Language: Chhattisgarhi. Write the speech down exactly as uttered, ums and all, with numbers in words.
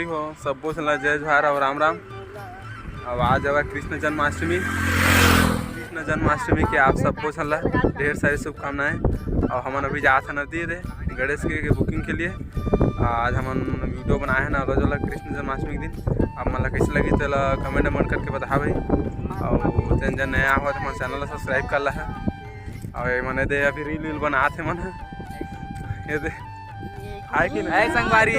हो, सब्बो झन ला जय जोहार अउ राम राम। अब आज हवय कृष्ण जन्माष्टमी। कृष्ण जन्माष्टमी के आप सब्बो झन ला ढेर सारी शुभकामनाएं। अउ हमन अभी जात हन नदी रे गणेश के, के booking के लिए। आज हमन video बनाए हन अलग अलग कृष्ण जन्माष्टमी के दिन। आप मन ला कइसे लगी तेला comment वमेंट करके बता भाई। अउ तेन जन नया हो तो हमर channel ला subscribe कर ला है। अउ ये मने दे अभी reel वील बनात हे मन। ये दे। हाय कि नहीं? हाय संगवारी।